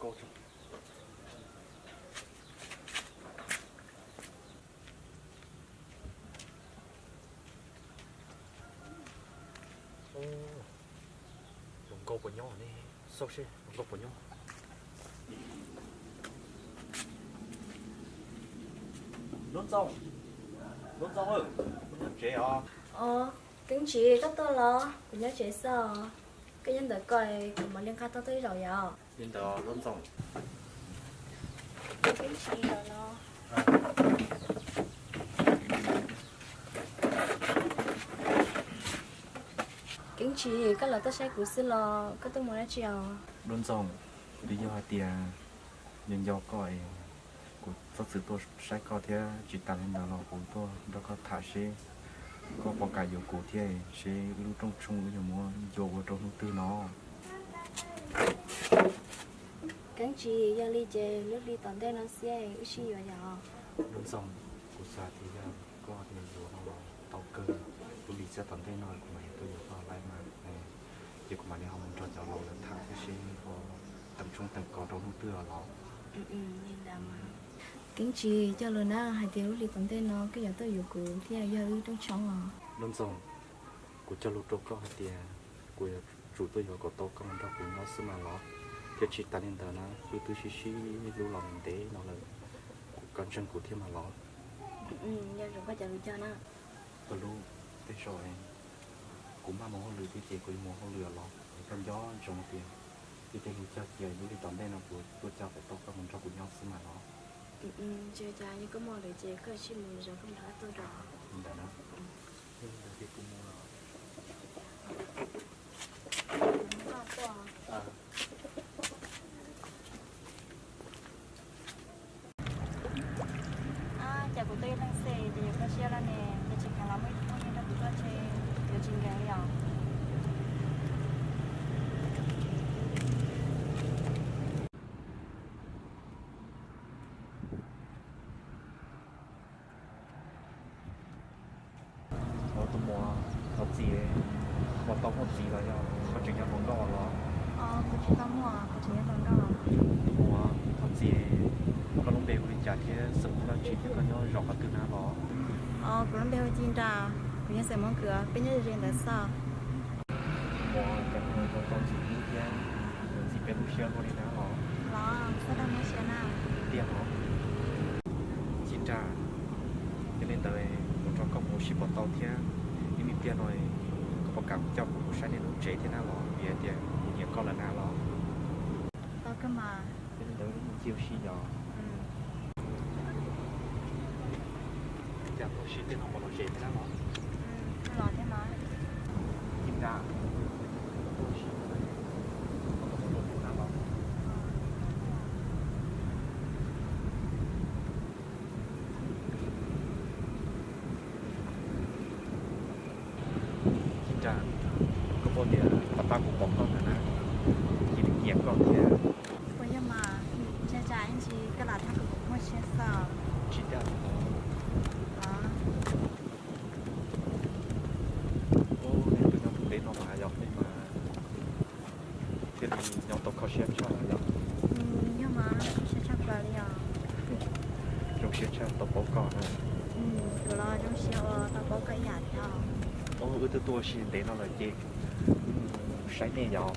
Koj tso. Ub, zoo nkauj puas nyob ne? Xauj seb zoo nkauj puas nyob. Lub Ntxoog, Lub Ntxoog, nyob tsev os? Os, Keeb Ntsis, koj tuaj los? Kuv nyob tsev xwb os. Koj nyob ntawm ko, kuv mam li nqa tuaj ib zaug yom. Li ntawd Lub Ntxoog. Keeb Ntsis los? Keeb Ntsis, koj los tuaj saib kuv xwb los koj tuaj mus dab tsi os? Lub Ntxoog, twb yog hais tias nco nco koj es kuv txhob txwm tuaj saib koj thiab tsis tas li ntawd los kuv tuaj nrog koj tham seb koj puas kam yuav kuv thiab seb wb lub rooj tshoob wb yuav muab ncua ua rau hnub twg no. Keeb Ntsis, yog li ces lub hli tom ntej no xwb wb sib yuav yom. Lub Ntxoog, kuv xav tias yog koj tias yuav no los tau kawg. Lub hli xiab tom ntej no kuv mam li tuaj yuav koj lawm mas, ces kuv mam li ho mus nrog cov laus lawv tham thiab seb puas teem tshoob teem kos rau hnub twg los. Keeb Ntsis, coj lus na hais tias lub hli tom ntej no koj yuav tuaj yuav kuv thiab yog wb rooj tshoob os. Lub Ntxoog, kuv cog lus rau koj hais tias kuv yuav tsum tuaj yuav kom tau koj mus nrog kuv nyob xwb mas los, thiab tsis tas li ntawd na wb twb sib sib hlub los ntev no lawm, koj ntseeg kuv thiab mas los. Yog zoo koj cov lus cog na. Koj lub, tej zaum kuv maj mus hauj lwm thiab ces kuv yuav mus hauj lwm los, es koj nco ntsoov tias wb tej lus cog cia lub hli tom ntej no kuv tuaj coj kom tau koj mus nrog kuv nyob xwb mas los. Tsis ua cas, yog koj muaj lwm ces koj sim mus, yog koj mus rov qab tuaj rau. Li ntawd na. Yog li ntawd ces kuv mus los. Cas kuv tuaj ib leeg xwb ces yuav koj siab lawm ne, ces tsis kheev los muaj ib tug phooj ywg nrog kuv tuaj ntshe yuav tsis nkees li os. Tus muam, thov txim, koj tau muaj txiv los yog koj tseem nyob hluas nkauj los? Kuv tsis tau muaj, kuv tseem nyob hluas nkauj. Tus muam, thov txim, koj lub npe hu li cas thiab xeem Hmoob dab tsi thiab koj nyob zos qhov twg na los? Kuv lub npe hu Ci Nra, kuv yog xeem Hmoob Kws, peb nyob ze ze ntawd xwb. Tus muam, cas koj tau ntxim hlub thiab ntxim peb lub siab luaj li na los? Los, txhob tau hnov siab na. Tiag los? Ci Nra, yog li ntawd kuv nrog koj mus sib pom tau thiab, ib me pliag no koj puas kam coj kuv mus saib nej lub tsev thiab na los, vim hais tias kuv nyiam koj lawm na los? Tau kawg mas. Yog li ntawd cia ua si yom. Cas tuaj ua si tej no puas lom zem thiab na los? Los thiab mas. Ci Nra, tuaj ua si no, koj tau muaj hluas nraug na los? Ci Nra, koj paub tias tom qab kuv pom koj ntawd na, cia li nyiam koj thiab. Puas yog mas? Ntshai tsam ib ntsis koj lam thaij kuv kom muaj siab xwb. Tsis dag li ntawd. Ub, nej twb nyob puv teb no mas yog nej mas thiaj li nyob tau kho siab tshaj yom. Yog mas, zoo siab tshaj plaws li os. Zoo siab tshaj tau paub koj na. Kuv los zoo siab uas tau paub koj ib yam thiab. Ub, wb twb tuaj ua si ntev no lawm ces wb mus saib nej yom.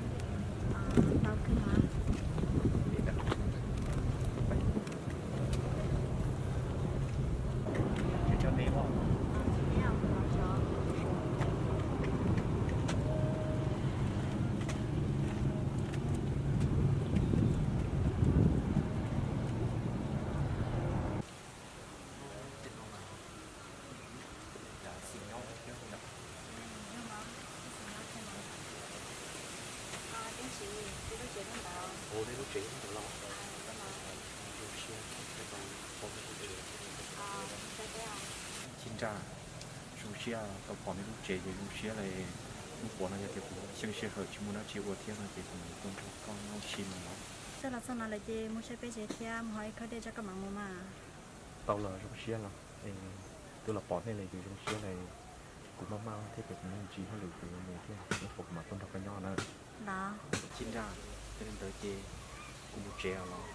Tau kawg mas. Ua nej lub tsev ntawd los? Zoo siab tau pom nej lub tsev. Ci Nra, zoo siab tau pom nej lub tsev ces zoo siab li. Hnub puav no yog tias kuv xyeej sij hawm tsis muaj dab tsi ua thiab no ces kuv mam li tuaj nrog koj nyob ua si no los. Txog los txog no lawm ces mus saib peb tsev thiab mus hau ib khob dej tso koj mam mus mas. Tau los zoo siab los, twb los pom nej lawm ces zoo siab li. Kuv maj maj thiab ces kuv mus ntsis hauj lwm kuv yuav mus thiab, hnub puav kuv mam tuaj nrog koj nyob na. Los. Ci Nra, yog li ntawd ces Mus tsev los?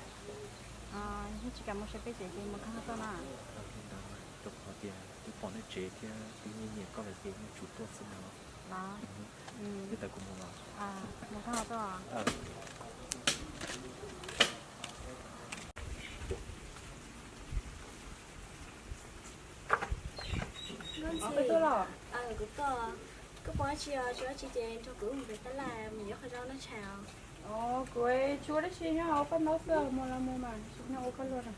Yog tsis kam mus saib peb tsev ces mus thoob toj na. Li ntawd mas rau qhov tias twb pom nej tsev thiab twb nyiam nyiam koj lawm ces yeej tsum tuaj xwb ntag los. Li ntawd kuv mus los. Mus thoob toj. Kuv tuaj, koj pom dab tsi os? Tsis ua dab tsi ces nrog kuv mus pem tab laj mus yuav qhov zaub noj tshais os. Kuv tsis ua dab tsi, nyob ua paj ntaub xwb, mus los mus mas tsis nyob ua koj luaj na.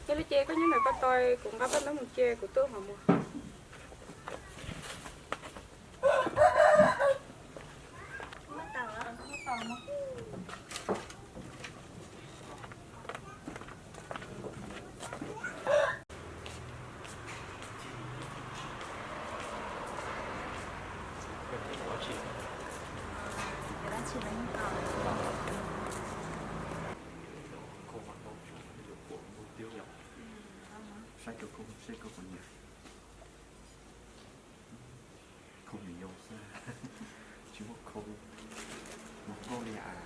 Yog li ces koj nyob ntawm ko tos, kuv nqa paj ntaub mus cia kuv tuaj hos mus. Saib rau khau seb koj puas nyiam. Khau me nyuam xwb, tsis muaj khau hluas nkauj li as.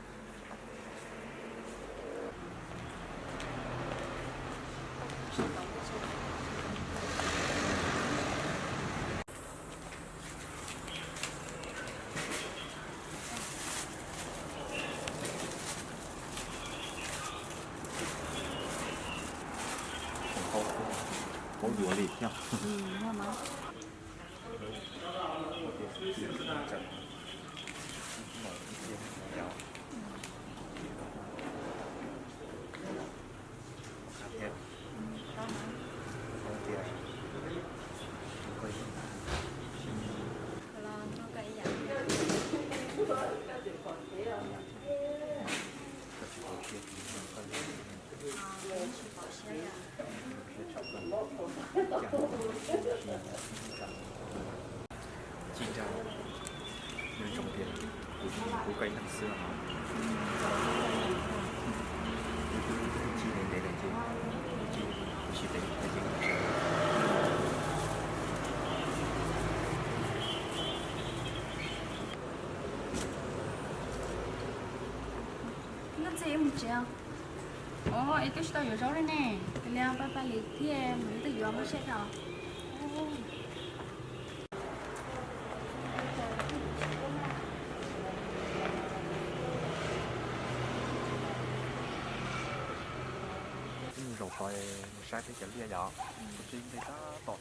Paub yuav li thiab. Ci ntsa, nyob zoo tias kuv, kuv koj ib leeg xwb os. Wb twb ci ntev ntev lawm ces wb ci, kuv ci pem ib pliag ces wb mus tsev. Noj txiv mus tsev. Os, es twb tsis tau yuav zaub li ne. Cia li paj paj li thiaj mus, twb yuav muab siab rau. Zaum tod mus saib peb cov liaj yom, kuv tsis nte tab tom.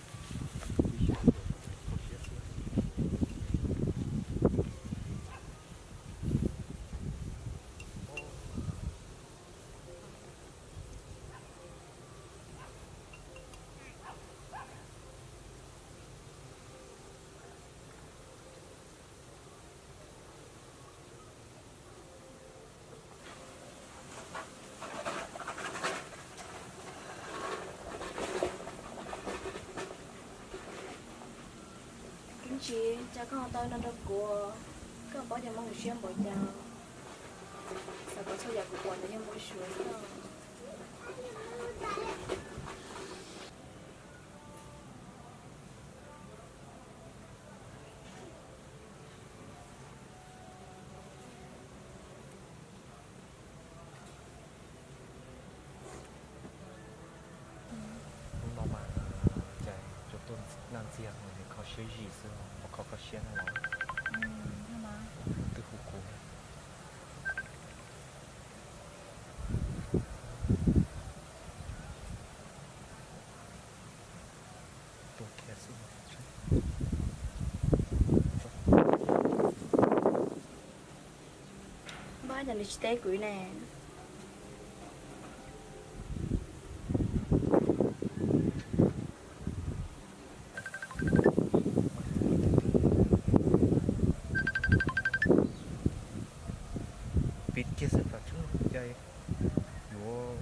Keeb Ntsis, cas koj ho tau no rau kuv? Koj paub tias mob kuv siab npaum cas. Xav kom txhua yam kuv pom ntawd yog npau suav xwb. Hnub no mas cas tsuas tuaj naj ntxiag no es kho siab zim xwb, puas kho koj siab na los? Twb hu kuv. Tuaj kiag xwb. Npab, cas nws tsis teb kuv ne? Piv kiag xwb, cas yuav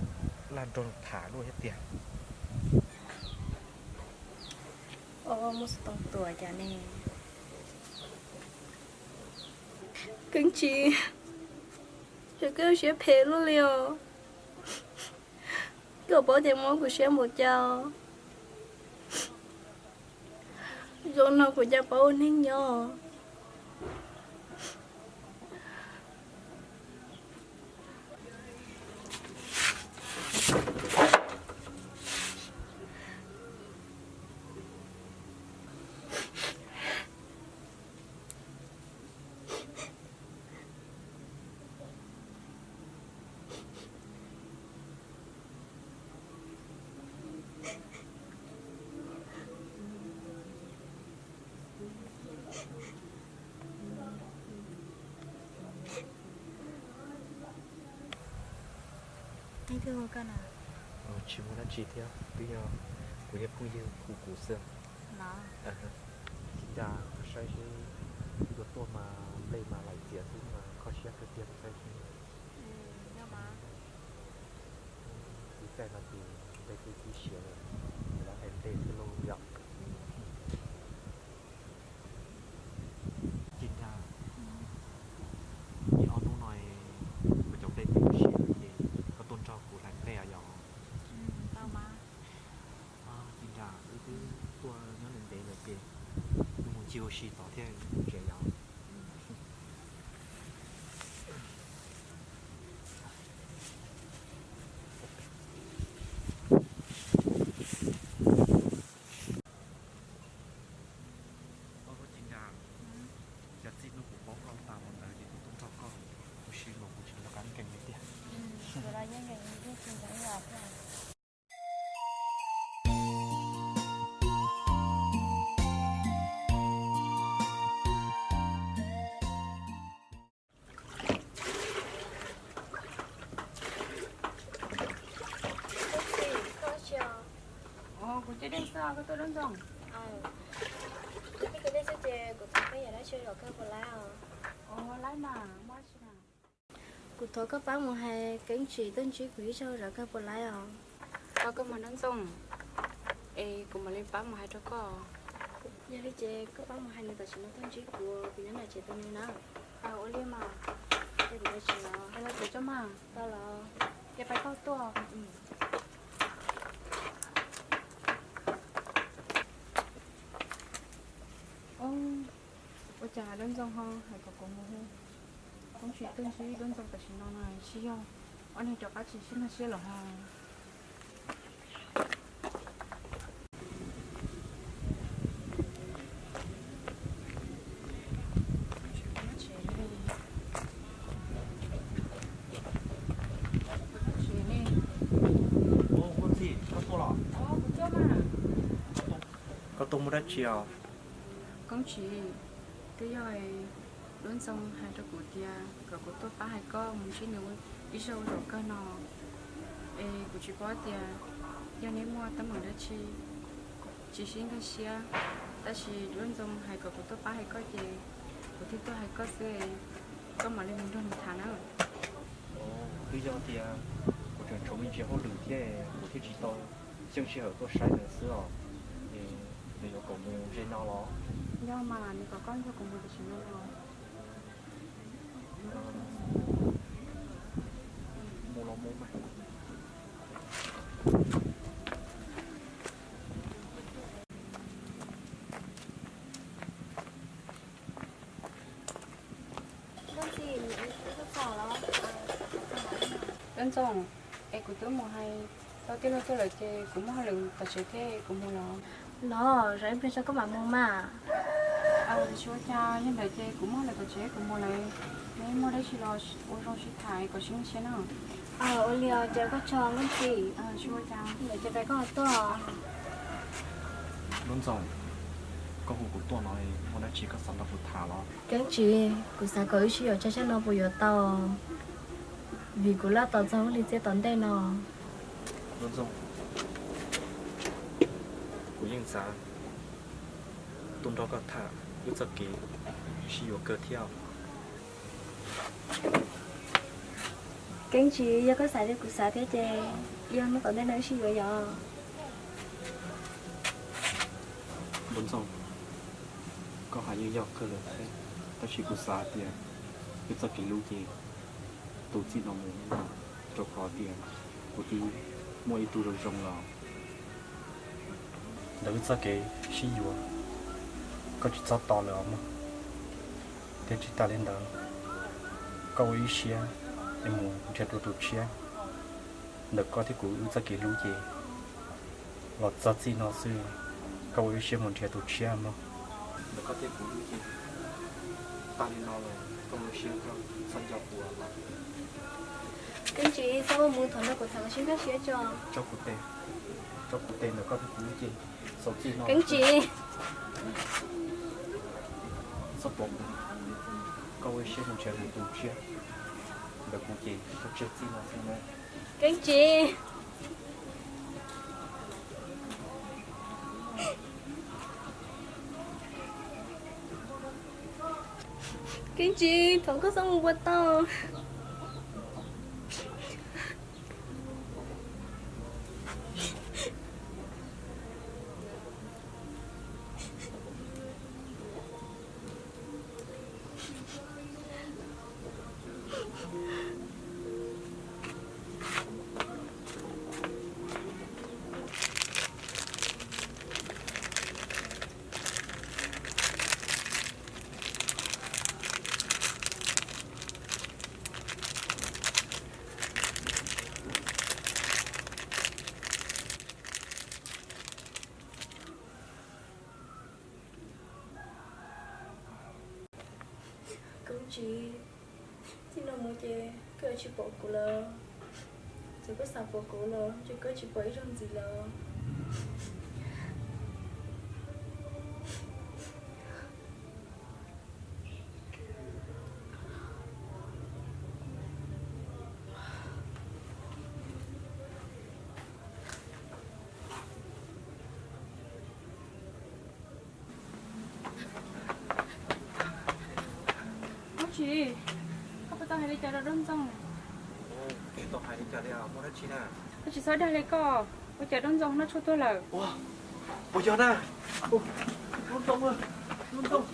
laj nrog tham luaj thiab tiag. Muaj xov tooj tuaj cas ne? Keeb Ntsis, cas koj siab phem luaj li os? Koj paub tias mob kuv siab npaum cas. Zoo no kuv cas paub ua neej nyob. Tsis muaj dab tsi thiab, twb yog kuv niag phooj ywg hu kuv xwb. Tsis nra, saib seb yuav tuaj mas nplej mas lais txias xwb mas kho siab kawg tiag saib seb. Txiv txaij no ces nplej twb kib siav lawm, ces lawv hais nplej xwb lauj yom. Tsis nra, ib ob hnub no kuv cov nplej twb kib siav lawm ces koj tuaj nrog kuv hlais nplej os yom. Tsis nra, wb twb tuaj nyob ntev ntev lawm ces wb mus ncig ua si tod thiab mus tsev yom. Tsis nra, cas txij hnub kuv paub koj tas los ntawd ces kuv tuaj nrog koj ua si los kuv tsis nco qab nkees li tiag. Kuv cia dej xwb, koj tuaj dab ntxoog. Kuv cia dej xwb ces kuv thov koj yam dab tsi zov kawg puas laib os? Laib mas, muaj dab tsi na? Kuv thov koj pab mus hais Keeb Tsim tuaj ntsib kuv ib zaug zov kawg puas laib os? Tau kawg mas dab ntxoog, es kuv mam li pab mus hais rau koj. Yog li ces koj pab mus hais nws tam sim no tuaj ntsib kuv, kuv nyob nram tsev tos nws na. Ua li mas, ces kuv mus tsev los. Hais los tsev tso mas. Tau los. Ces pais koj tuaj. Ua cas dab ntxoog ho hais kom kuv mus hu Keeb Tsim tuaj ntsib dab ntxoog tam sim no no, tsis yog ob niag rov qab tsis sib nkag siab lawm ho? Koj tuaj muaj dab tsi os? Keeb Tsim, twb yog dab ntxoog hais rau kuv tias kom kuv tuaj pab hais koj mus ntsib nws ib zaug zov kawg no, es kuv tsis paub tias yog neb muaj teeb meem dab tsi tsis sib nkag siab, tab sis dab ntxoog hais kom kuv tuaj pab hais koj ces kuv thiaj tuaj hais koj xwb, koj mam li mus nrog nws tham na. Twb yog tias kuv tseem tshuav me ntsis hauj lwm thiab kuv thiaj tsis tau xyeej sij hawm tuaj saib nws xwb os. Es nws yuav kom mus ze no los? Yog mas, nws kom koj nrog kuv mus tam sim no los? Mus los mus mas. Dab ntxoog, es kuv twb mus hais tau tij laug tuaj lawm ces kuv muaj hauj lwm tom tsev thiab kuv mus los. Los, zam ib pliag tso koj mam mus mas. Tsis ua cas, yog ntawd ces kuv muaj hauj lwm tom tsev kuv mus lawm. Neb muaj dab tsi los ua zoo sib tham kom sib nkag siab na. Ua li os, cia koj tso Keeb Tsim. Tsis ua cas, ntawd ces pais koj tuaj. Lub Ntxoog, koj hu kuv tuaj no muaj dab tsi koj xav nrog kuv tham los? Keeb Tsim, kuv xav kom wb sib yuav tsawg tsawg no puas yuav tau, vim kuv laj tos txog lub hli txiaj tom ntej no. Lub Ntxoog, kuv yeej xav tuaj nrog koj tham wb txoj kev sib yuav kawg thiab. Keeb Tsim, yog koj xav li kuv xav thiab ces yog hnub tom ntej no wb sib yuav yom. Lub Ntxoog, koj hais yeej yog kawg lawm thiab, tab sis kuv xav tias wb txoj kev hlub ces tu txij no mus, rau qhov tias kuv twb muaj ib tug zoo zoo los. Ntawm wb txoj kev sib yuav, koj tsis txhob tos lawm os mog. Thiab tsis tas li ntawd, koj ua ib siab es mus nrhiav dua tus tshiab. Ntawm koj thiab kuv wb txoj kev hlub ces los txog txij no xwb, koj ua ib siab mus nrhiav tus tshiab mog. Ntawm koj thiab kuv wb ces tas li no lawm, koj ua ib siab koj txhob nco kuv lawm. Keeb Tsim, txhob muab mus, thov nrog kuv tham kom sib nkag siab tso. Tso kuv tes, tso kuv tes, ntawm koj thiab kuv wb ces xaus txij no. Keeb Tsim, txhob pom kuv, koj ua ib siab mus nrhiav kuv tus tshiab. Ntawm kuv ces koj tseg txij no xwb na. Keeb Tsiv, Keeb Tsiv, thov koj txhob mus ua tau. Keeb Tsiv, txij no mus ces koj yuav tsis pom kuv lawm. Txawm koj xav pom kuv los ces koj tsis pom ib zaug ntxiv lawm. Ub tsis, koj puas tau hais li cas rau Dab Ntxoog? Tau hais li cas li, muaj dab tsi na? Koj tsis txhob dag li koj, ua cas Dab Ntxoog noj tshuaj tuag lawm? Puas yog na? Dab Ntxoog, Dab Ntxoog.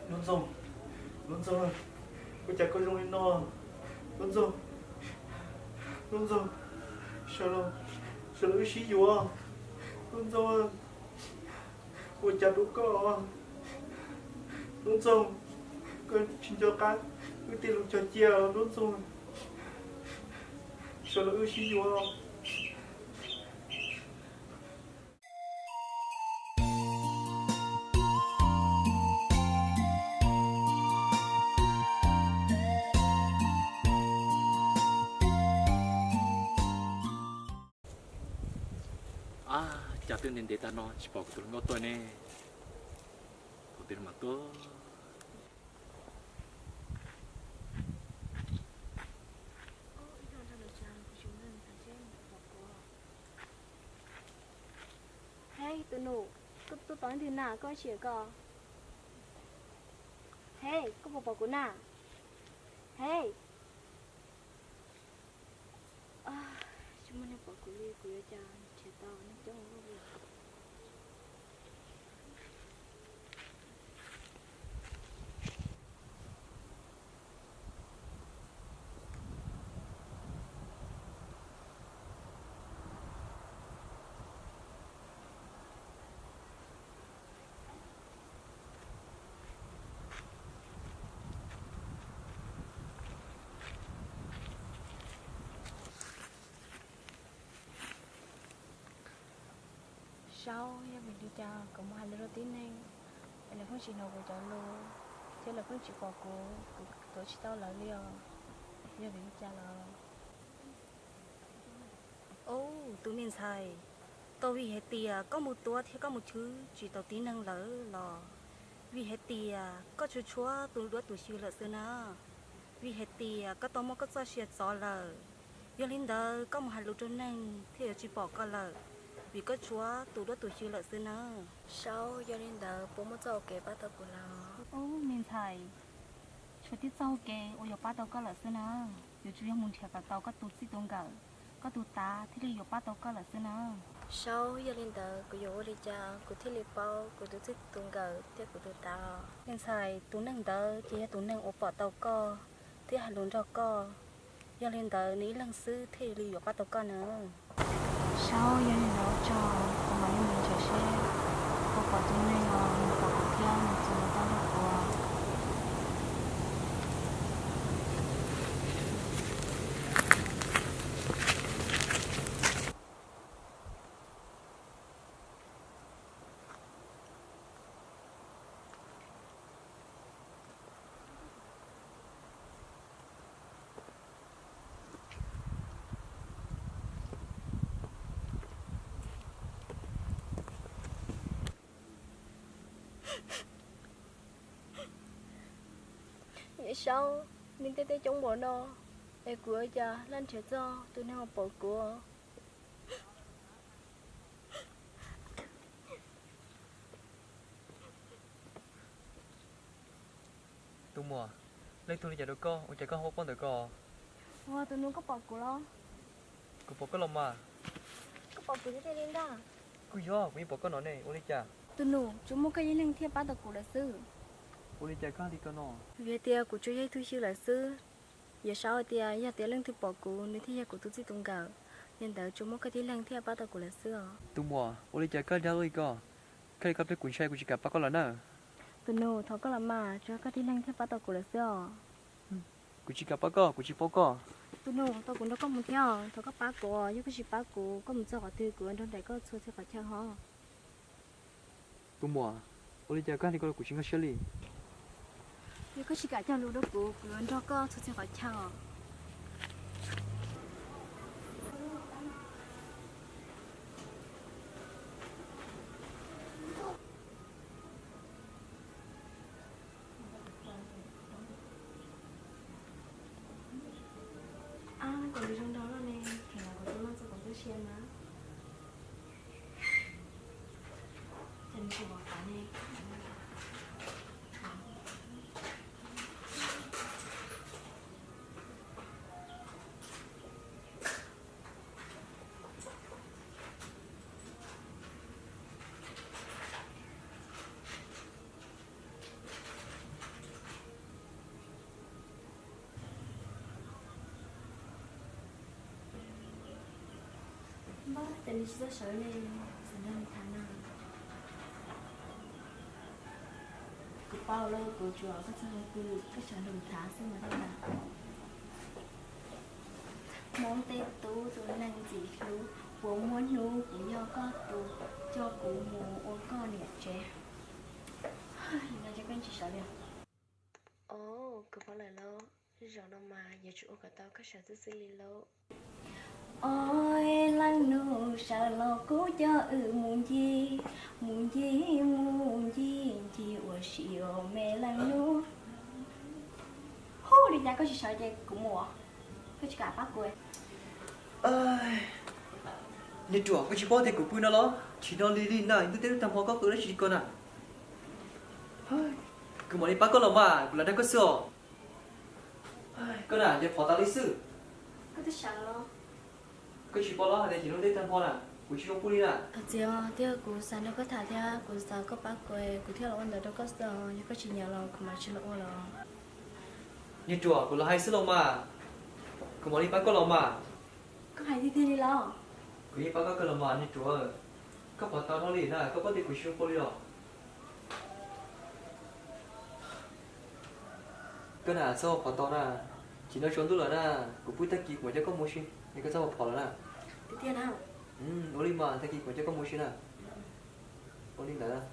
Dab Ntxoog, Dab Ntxoog, ua cas koj zoo li no? Dab Ntxoog, Dab Ntxoog, sawv los, sawv los wb sib yuav. Dab Ntxoog, ua cas rau koj? Dab Ntxoog, koj tsis nco qab wb tej lus cog cia los Dab Ntxoog, sawv los wb sib yuav. Ab, cas twb ntev ntev tag no tsis pom kuv tus hluas nkauj tuaj ne. Thaum twg no mas tuaj. Hej, tus nus, koj tuaj tos leej twg na, koj ib tsi ko? Hej, koj puas pom kuv na? Hej. Tsis muaj neeg pom kuv li, kuv yuav cas nrhiav tau neeg coob ua luaj li. Saub, yog vim li cas kuv mus hais lus rau tib neeg es lawv pheej tsis hnov kuv cov lus, thiab lawv pheej tsis pom kuv, kuv tuav tsis tau lawv li os? Yog vim li cas los? Ub, tus me ntxhais, tau vim hais tias koj mus tuav thiab koj mus chwv tsis tau tib neeg lawm los vim hais tias koj tshuav tshuav tus duab tus xyw lawm xwb na. Vim hais tias koj tau muab koj txoj sia txov lawm, yog li ntawd koj mus hais lus rau neeg thiaj yuav tsis pom koj lawm, vim koj tshuav tus duab tus xyw lawm xwb na. Saub, yog li ntawd puas muaj txoj hau kev pab tau kuv lawm? Ub, me ntxhais, tshuav tib txoj hau kev uas yuav pab tau koj lawm xwb na. Yuav tsum yog mus nrhiav kom tau koj tus txij tus nkawm, koj tus tav thiaj li yuav pab tau koj lawm xwb na. Saub, yog li ntawd kuv yuav ua li cas kuv thiaj li paub kuv tus txij tus nkawm thiab kuv tus tav? Me ntxhais, tus neeg ntawd ces yog tus neeg uas pom tau koj thiab hais lus nrog koj. Yog li ntawd nws ib leeg xwb thiaj li yuav pab tau koj na. Saub, yog li ntawd ua tsaug, kuv mam li mus nrhiav seb puas pom tus neeg uas nws pom kuv thiab nws txhua lus pab tau kuv. Yawm Saub, nws tej teb coob npaum no, es kuv ua cas laj nrhiav txog tus neeg uas pom kuv? Tus muam, leej twg ua li cas rau koj, ua cas koj ho paub ntawm ko? Ua, tus nus, koj pom kuv los? Kuv pom koj los mas. Koj pom kuv tiag tiag li ntag. Kuj yog, kuv yeej pom koj no ne, ua li cas? Tus nus, tsuas muaj koj ib leeg thiaj pab tau kuv lawm xwb. Ua li cas koj hais li ko no? Vim tias kuv tsuas yog ib tug xib hwb lawm xwb. Yawm Saub hais tias yog tias leej twg pom kuv, nws thiaj yog kuv tus txij tus nkawm. Yog ntawd tsuas muaj koj tib leeg thiaj pab tau kuv lawm xwb os. Tus muam, ua li cas koj dag luaj li ko? Koj li ko peb kuv ntshai, kuv tsis kam pab koj lawm na. Tus nus, thov koj los mas, tsuas koj tib leeg thiaj pab tau kuv lawm xwb os. Kuv tsis kam pab koj, kuv tsis paub koj. Tus nus, tau kuv nrog koj mus thiab, thov koj pab kuv, yog koj tsis pab kuv, koj mus txog qhov twg kuv yuav nrog nraim koj txhua txhia qhov chaw hos. Tus muam, ua li cas koj hais li ko rau kuv tsis nkag siab li? Yog koj tsis kam cog lus rau kuv, kuv yuav nrog koj txhua txhia qhov chaw os. Ab, kuv zoo nraug loj ne, tseem los kuv tus loj txog kuv txoj sia na. Ces nws tsis pom qab ne. Npawg, cas nws tsis txawj sawv li, xav nrog nws tham na. Kuv paub lawm, kuv tsuas koj txog leej twg koj sawv nrog tham xwb mas thiaj li. Hmoob tej tub tus neeg ntxim hlub, puas muaj hnub kuv yog koj tus, coj kuv mus ua koj niam tsev. Yog no ces koj tsis sawv li. Os, kuv paub lawm lauj, zaum no mas yuav tsum ua kom tau koj sawv xwb xwb li lauj. Os, leej nus sawv los kuv coj wb mus ncig, mus ncig mus ncig ncig ua si os me leej nus. Hu, li cas koj tsis sawv ces kuv mus, koj tsis kam pab kuv. Niag ruam, koj tsis paub tias kuv pw no los? Chim no lig lig na, ntuj teb tag hmo koj qw dab tsi ko na? Kuv mam li pab koj los mas, kuv lam dag koj xwb os. Koj na, yog phov tas li xwb. Koj twb sawv los? Koj tsis paub los hais tias chim no ntuj teb tag hmo na, kuv tsis zoo pw li na. Txiv, thiab kuv xav nrog koj tham thiab kuv xav koj pab kuv, kuv thiaj los ua ntawd rau koj xwb os, yog koj tsis nyiam los kuv mam tsis los ua lawm. Niag ruam, kuv los hais xwb los mas, kuv mam li pab koj los mas. Koj hais tiag tiag li los? Kuv yeej pab koj kawg los mas niag ruam. Koj phov tas dhau li na, koj paub tias kuv tsis zoo pw li los? Koj na, txhob phov tas na, chim no tsaus ntuj lawm na, kuv pw tag kis kuv mam coj koj mus si, es koj txhob phov lawm na. Tiag tiag na? Ua li mas, tag kis kuv mam coj koj mus si na. Ua li ntawd.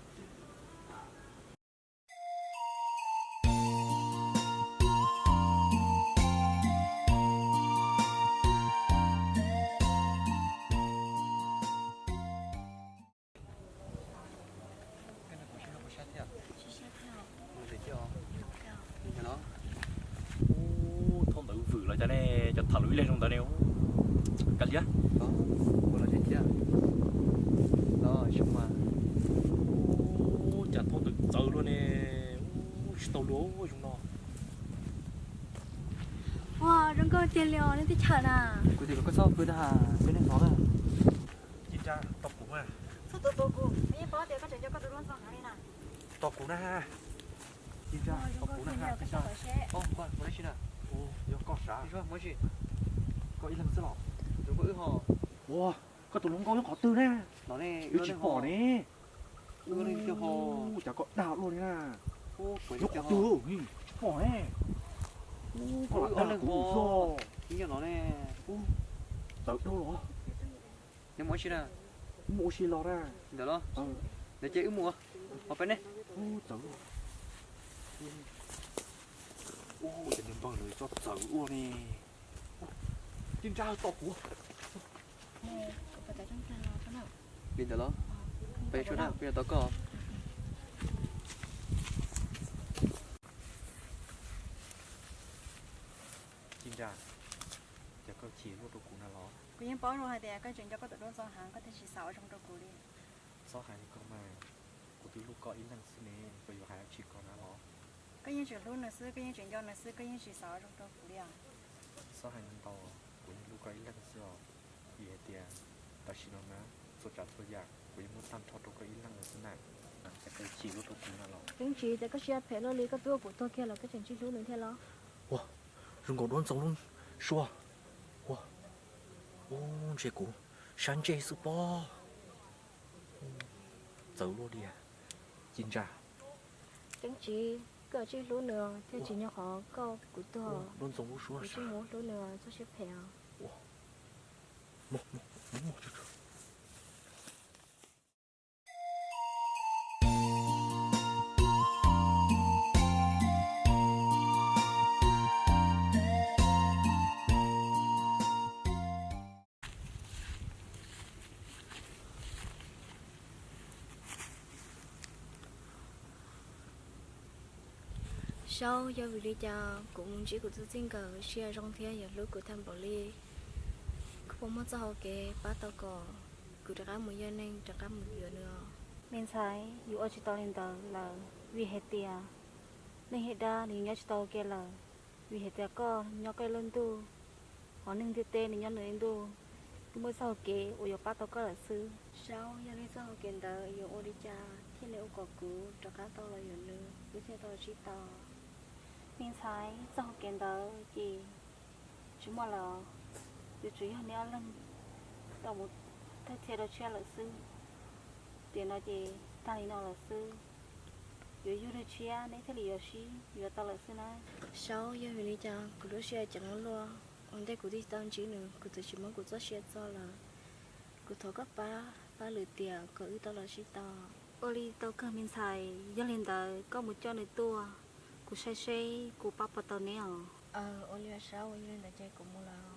Ub, thauj ntawv vwm los cas ne, cov tham lus ib leeg zoo ntawd ne. Kav liam. Ua los tiag tiag. Los xyoo mas. Ub, cas thauj ntawv txawv luaj ne. Ub, tsis tau luag zoo no. Ua zoo nkauj tiag li os nej teb chaws na. Kuv tias kom koj txhob pw na, peb neeg hnov na. Ci Nra, tos kuv na. Txhob tos tos kuv, yeej paub tias koj tseem nco koj tus hluas nraug heev li na. Tos kuv na. Ci Nra, tos kuv na. Ci Nra, tos kuv na. Yog koj sav. Koj ib leeg xwb los? Ua, koj tus hluas nkauj nyob qhov twg ne? Wb tsis pom ne. Ua, cas koj dag luaj li na. Nyob qhov twg tsis pom ne. Koj lam dag kuv xwb. Txawv dhau los. Neb mus ua si na. Wb mus ua si los na. Ntawd los? Ntawd ces wb mus. Ho peb ne. Txawv. Ua cas niag npawg ntawd txawv ua ne. Ci Nra, tos kuv. Li ntawd los? Peb tsuag na, kuv yuav tos koj. Chim luaj rau kuv na los? Kuv yeej paub zoo hais tias koj tseem nco koj tus duab Ntxoo heev, koj thiaj tsis xav ua zoo rau kuv li. Txhob hais li ko mas, kuv twb hlub koj ib leeg xwb ne, koj yuav hais dab tsi ko na los? Koj yeej tseem hlub nws xwb, koj yeej tseem nco nws xwb, koj yeej tsis xav ua zoo rau kuv li os. Txhob hais ntau, kuv yeej hlub koj ib leeg xwb os. Vim hais tias tam sim no na, txhua tsav txhua yam kuv yeej muab tag nrho rau koj ib leeg lawm xwb na. Cas koj chim luaj rau kuv na los? Yeej tsis tias koj siab phem luaj li, koj twb ua kuv tuag kiag los koj tseem tsis hlub nws thiab los? Ua, zoo nkaus duab Ntxoo lub suab. Ua, ua, ntshe kuv sab ntsej xwb pob. Txawv luaj li, ci ntsa. Yeej tsis, koj tsis hlub nws thiaj tsis nyob qhov koj kuv tuag. Duab Ntxoo lub suab, kuv tsis mus hlub nws, txhob siab phem os. Saub, yog vim li cas kuv mus ntsib kuv tus txij nkawm siab zoo thiab yog hlub kuv tag npaum li? Koj puas muaj txoj hau kev pab tau kom kuv rov qab mus yog neeg, rov qab mus yuav nws os? Me ntxhais, yus ua tsis tau li ntawd lawm, vim hais tias neeg yog dab nws nyob tsis tau ua ke lawm. Vim hais tias koj nyob koj ib lub ntuj, hos neeg ntiaj teb nws nyob nws ib ntuj. Twb muaj txoj hau kev uas yuav pab tau koj lawm xwb. Saub, yog li txoj hau kev ntawd yuav ua li cas thiaj li ua kom kuv rov qab tau los yuav nws, wb thiaj tau sib tau? Me ntxhais, txoj hau kev ntawd ces tsis muaj lawm, yuav tsum yog neb ob leeg tau mus thawj thiab rau tshiab lawm xwb. Tiam no ces tag li no lawm xwb, yuav yug leej tshiab neb thiaj li yuav sib yuav tau lawm xwb na. Saub, yog vim li cas kuv lub siab ceev luaj, ua ntej kuv twb tau ntsib nws kuv twb tsis muab kuv txoj sia txo lawm. Kuv thov koj pab, pab Lwm Tiam kom wb tau los sib tau. Ua li tau kawg me ntxhais, yog li ntawd koj mus coj nws tuaj, kuv saib seb kuv pab puas tau neb os. Ua li Saub, yog li ntawd ces kuv mus lawm.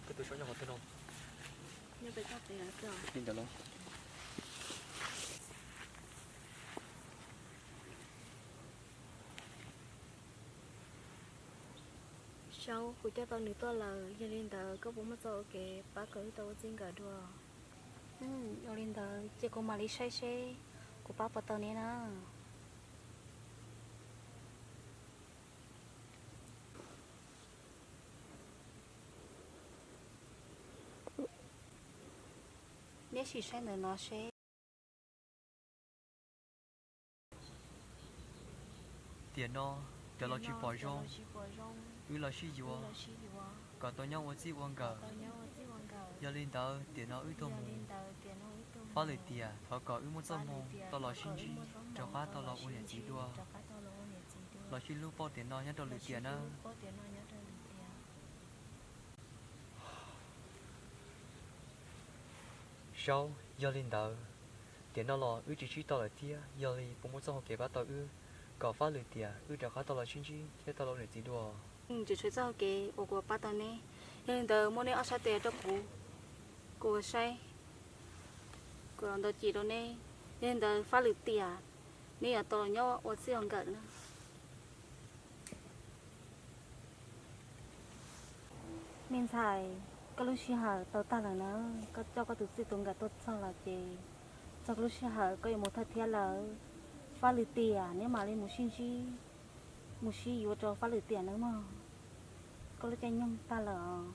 Koj tus Saub nyob qhov twg no? Nyob pem toj pem lawm xwb os. Li ntawd los? Saub, kuv coj tau nws tuaj lawm, yog li ntawd koj puas muaj txoj hau kev pab kom wb tau ua txij nkawm dua? Ua li ntawd ces kuv mam li saib seb kuv pab puas tau neb na. Neb sim saib ntawm no seb. Tiam no cov los tsis pom zoo, wb los sib yuav kom tau nyob ua txij ua nkawm. Yog li ntawd tiam no wb tuaj mus fab Lwm Tiam, thov kom wb muaj txoj hmoo tau los sib ntsib, rov qab tau los ua niam txiv dua. Los sib hlub pauj tiam no nyob rau Lwm Tiam nawb. Saub, yog li ntawd tiam no los wb tsis sib tau lawm thiab, yog li puas muaj txoj hau kev pab tau wb kom fab Lwm Tiam wb rov qab tau los sib ntsib thiab tau los ua niam txiv dua? Tseem tshuav txoj hau kev uas kuv pab tau neb, yog li ntawd muab neb ob sab tes rau kuv, kuv ua saib, kuv los ntaus cim rau neb. Yog li ntawd fab Lwm Tiam, neb yuav tau los nyob ua txij ua nkawm na. Me ntxhais, koj lub sij hawm tau tag lawm na, koj coj koj tus txij tus nkawm tuaj txog lawm ces txog koj lub sij hawm koj yuav mus thawj thiab lawm. Fab Lwm Tiam, neb mam li mus sib ntsib, mus sib yuav rau fab Lwm Tiam nawb mog. Koj lub caij nyoog tag lawm os.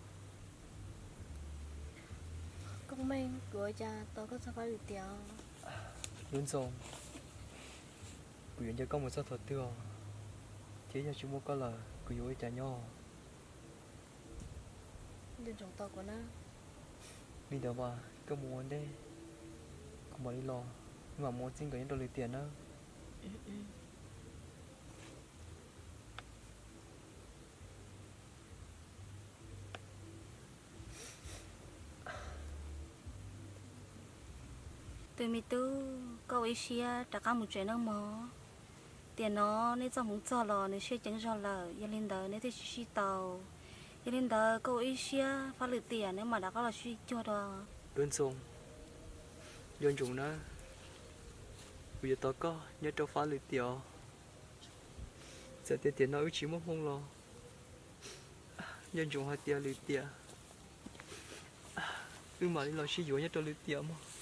Koj Meej, kuv ua cas tos koj txog fab Lwm Tiam? Lub Ntxoo, kuv yuav nco koj mus txog thaum twg os? Thiab yog tsis muaj koj lawm kuv yuav ua li cas nyob? Li ntawd mas koj mus ua ntej, kuv mam li los, wb mam mus ua txij nkawm nyob rau Lwm Tiam nawb. Tus me tub, koj ua ib siab rov qab mus tsev nawb mog. Tiam no neb txoj hmoov txog los nws siab ceev zog lawm, yog li ntawd neb thiaj tsis sib tau. Yog li ntawd koj ua ib siab, Fab Lwm Tiam neb mam rov qab los sib cuag dua. Npawg Ntxoov, Nco Ntsoov na, kuv yuav tos koj nyob rau Fab Lwm Tiam os. Txawm tias tiam no wb tsis muaj hmoo los Nco Ntsoov hais tias Lwm Tiam, wb mam li los sib yuav nyob rau Lwm Tiam mog.